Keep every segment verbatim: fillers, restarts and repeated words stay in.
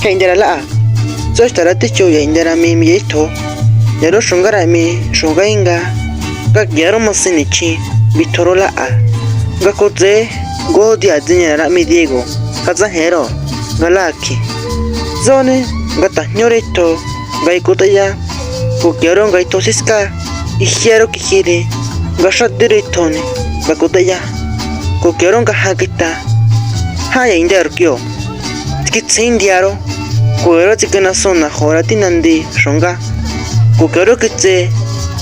Jainyara la'a. Tsoxtara tichu yainyara mi mi yaitho. Yaro xungara mi xungainga. Nga kiaro masin nichi bitoro la'a. Nga kotse go dia dinyara mi Diego. Katsajero. Nga laki. Zone nga tajñore tho. Nga ikutaya. Ko kiaro nga itho siska. Ijiaro kijire. Nga xatire thone. Nga kutaya. Ko kiaro nga hakita. Ha yainyaro kio. Tsikitsjin ndiaro, ko ero tsikana sona jora tinandi xonga. Ko kiaro kitse,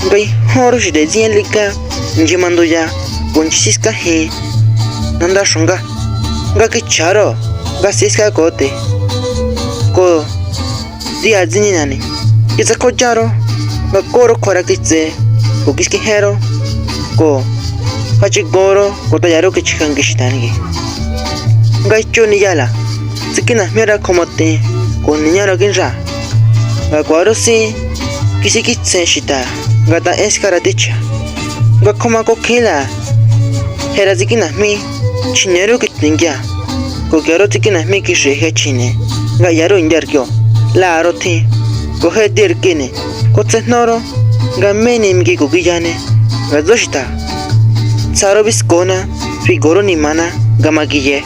nga ijoro xite tsin lika, nchi manduya, ko nchi siska jin. Nanda xonga. Nga kicharo, nga siska kote. Ko dia tsin nani. Kitsa kocharo, nga koro kora kitse, ko kiskijero, ko kachikoro, ko tayaro kichikan kishitani. Nga ichuni yala. Tsikina jmiara khomate ko niñara kinra. Nga kuaro si kisi kitse xita nga ta eskara ticha. Nga khoma ko khila jera tsikina jmi chineru kitingia. Ko kiaro tsikina jmi kixi je chine. Nga yaro inyar kio. La aro thi. Ko je dir kine. Ko tsejnoro. Nga meni miki ko kiyane. Nga zo xita. Tsaro biskona. Figoro ni mana. Nga makiye.